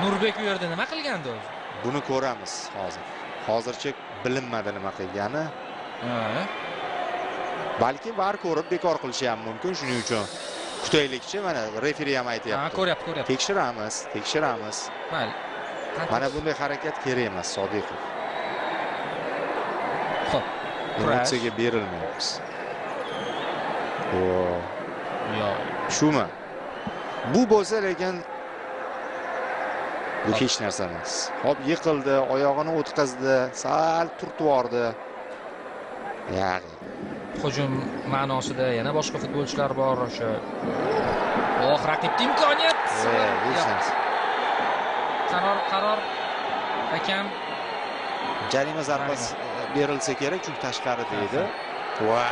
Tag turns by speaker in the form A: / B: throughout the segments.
A: Nurbek u yerda nima qilgandi o'zi?
B: Buni ko'ramiz hozir. Hozircha bilinmadi nima qilgani. Balki VAR ko'rib bekor qilishi ham mumkin, shuning uchun kutaylikchi. Mana referi ham aytayapti.
A: Ha, ko'ryapti, ko'ryapti.
B: Tekshiramiz, tekshiramiz.
A: Mayli.
B: Mana bunday harakat kerak emas, Sodiqov.
A: Xo'p,
B: emotsiyaga berilmaymiz.
A: Yo'q.
B: Shumi? Bu bo'lsa lekin bu hech narsa emas. Hop, yiqildi, oyog'ini o'tkazdi, sal turtib yubordi. Ya'ni
A: hujum ma'nosida yana boshqa futbolchilar bor o'sha. Oh, raqibga imkoniyat.
B: Hech narsa.
A: Qaror hakam
B: jarima zarbasi berilsa kerak, chunki tashqarida edi. Voy,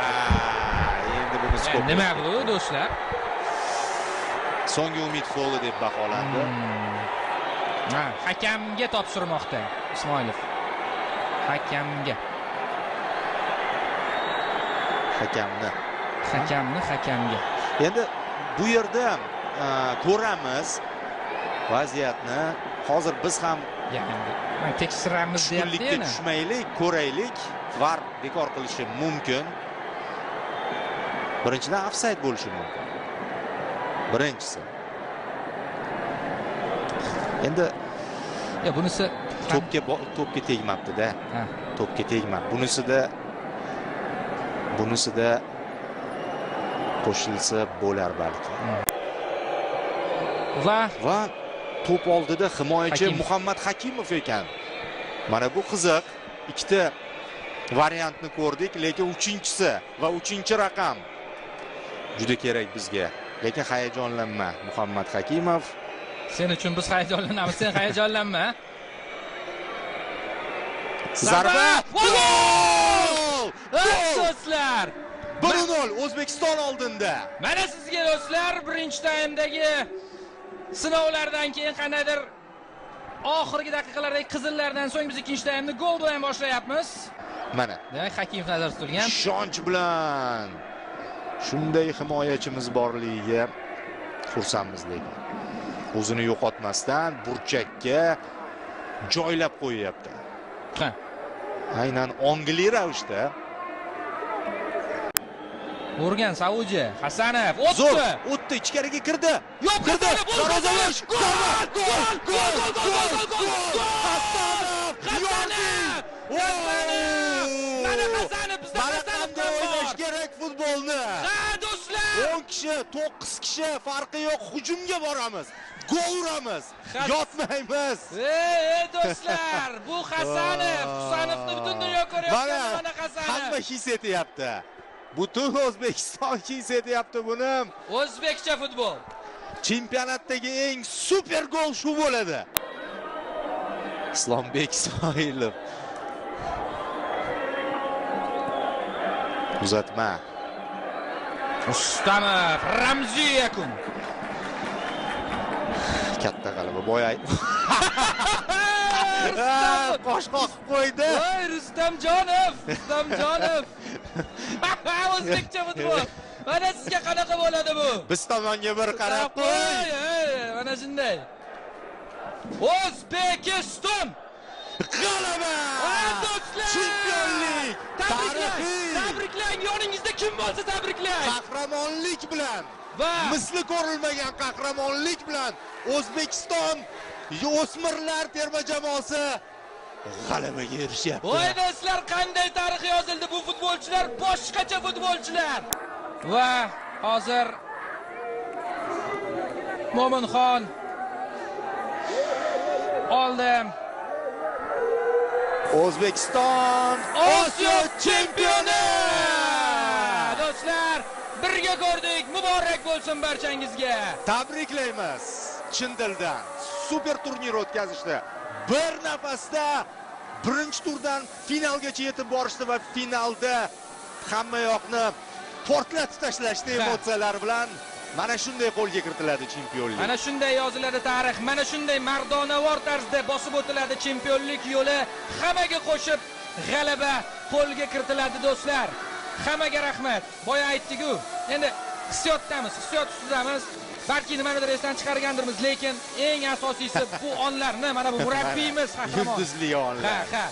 B: endi buni skop.
A: Nima bu do'stlar?
B: So'nggi umid foli deb baholandi.
A: Ha, hakamga topshirmoqda Ismoilov. Hakamga.
B: Hakamni.
A: Hakamni hakamga.
B: Endi bu yerda ko'ramiz vaziyatni. Hozir biz ham
A: tekshiramiz deyapti.
B: Tushmaylik, ko'raylik. VAR bekor qilishi mumkin. Birinchidan ofsayd bo'lishi mumkin. Birinchisi. Endi
A: ya bunisi
B: to'pga tegmabdi-da. To'pga tegmabdi. Bunisida qo'shilsa bo'lar balki. Va to'p oldida himoyachi Muhammad Hakimov ekan. Mana bu qiziq. Ikkita variantni ko'rdik, lekin uchinchisi va uchinchi raqam juda kerak bizga. Lekin hayajonlanma Muhammad Hakimov.
A: Sen uchun biz hayajonlanamiz, sen hayajonlanma.
B: Zarba! Gol!
A: Do'stlar!
B: 1-0 O'zbekiston oldinda.
A: Mana sizga do'stlar, birinchi taymdagi sinovlardan keyin qandaydir oxirgi daqiqalardagi qizillardan so'ng biz ikkinchi taymni gol bilan boshlayapmiz.
B: Mana.
A: Demak, Hakimov nazarda tutilgan.
B: Ishonch bilan shunday himoyachimiz borligiga xursandmiz lekin. O'zini yo'qotmasdan burchakka joylab qo'yapti.
A: Ha.
B: Aynan ongli ravishda.
A: Urgan Saudiya, Hasanov o'tdi.
B: O'tdi, ichkariga kirdi.
A: Yo'q,
B: kirdi.
A: Darvozabosh.
B: Gol! Gol! Gol! Gol! Gol! Hasanov!
A: Hasanov! Mana Hasanov, bizda Hasanov
B: o'ynash kerak futbolni.
A: Ha, do'stlar!
B: 10 kishi, 9 kishi farqi yo'q, hujumga boramiz. Gol uramiz. Yotmaymiz.
A: Ey, do'stlar, bu Hasanov, Husanovni butun dunyo ko'ryapti, mana Hasanov.
B: Hamma his etyapti. Butun O'zbekiston his etyapti buni.
A: O'zbekcha futbol.
B: Chempionatdagi eng super gol shu bo'ladi. Islombek Ismoilov. Uzatma.
A: Rustamov, ramziy yakun.
B: Katta g'alaba. Boya qosh qoqib qo'ydi.
A: Voy Rustamjonov, Rustamjonov. O'zbekcha futbol. Mana sizga qanaqa bo'ladi bu?
B: Biz tomonga bir qarab qo'y.
A: Mana shunday. O'zbekiston
B: g'alaba!
A: Do'stlar!
B: Chempionlik!
A: Tabriklang! Tabriklang! Yoningizda kim bo'lsa tabriklang!
B: Qahramonlik bilan
A: va
B: misli ko'rilmagan qahramonlik bilan O'zbekiston o'smirlar terma jamoasi g'alabaga erishyapti.
A: Voy do'stlar, qanday tarix yozildi. Bu futbolchilar boshqacha futbolchilar. Va hozir Mo'minxon oldi.
B: O'zbekiston
A: Osiyo chempioni! Do'stlar, birga ko'rdik. Muborak bo'lsin barchangizga.
B: Tabriklaymiz chin dildan. Super turnir o'tkazishdi. Bir nafasda birinchi turdan finalgacha yetib borishdi va finalda hamma yoqni portlatib tashlashdi emotsiyalar bilan. Mana shunday qo'lga kiritiladi chempionlik.
A: Mana shunday yoziladi tarix. Mana shunday mardonavor tarzda bosib o'tiladi chempionlik yo'li. Hammaga qo'shib g'alaba qo'lga kiritiladi do'stlar. Hammaga rahmat. Boya aytdik-ku. Endi hissiyotdamiz, hissiyot ustidamiz. Balki nimanidir esdan chiqargandirmiz, lekin eng asosiysi bu onlarni mana bu murabbiyimiz qahramon.
B: Yulduzli
A: Ha,
B: onlar.
A: ha.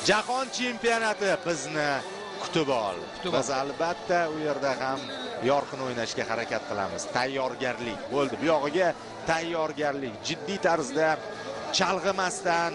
B: Jahon chempionati bizni kutib ol.
A: Kutib ol.
B: Biz albatta u yerda ham yorqin o'ynashga harakat qilamiz. Tayyorgarlik bo'ldi. Bu yog'iga tayyorgarlik jiddiy tarzda, chalg'imasdan.